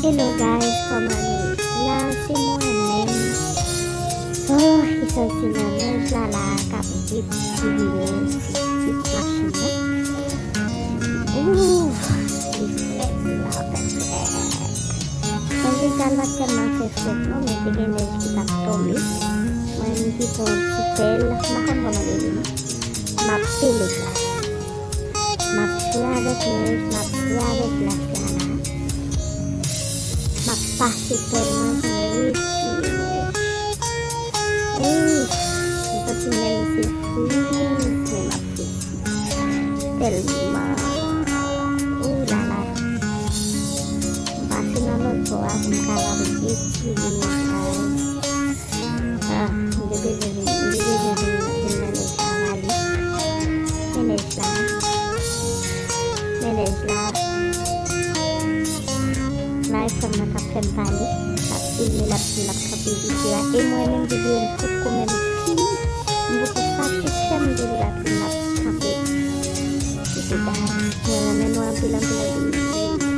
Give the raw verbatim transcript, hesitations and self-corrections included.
Hello guys, kòman nou ye? La se mwen menm. Oh, ki sòti nan nèj la la k ap vit sivile ti machin nan. Ooh, li frèt la, frèt, frèt. Mwen deja l pa t tèlman fè frèt non, men te gen nèj ki t ap tonbe. Mwen menm ki pran yon ti pèl, m pa konn kòman li rele non. M ap pele glas. M ap jwe avèk nèj, m ap jwe avèk glas la la. M ap pase pèl mwen pou m retire nèj. Ooh, m santi m menm se friz, men m ap friz. Tèlman. Ooh la la. M pase nan lòt bò a pou m kapab retire nèj la. Ah, m te bezwen vin, m te bezwen vin, vin nan nèj la, m ale. Men nèj la. Men nèj la. Mari frè m nan k ap fè m pale, l ap filme, l ap di l ap kanpe videyo a. E mwen menm, videyo m fout kou menm fini. M poko satisfè m de li, l ap di l ap kanpe videyo a. Mwen renmen nou anpil, anpil, anpil.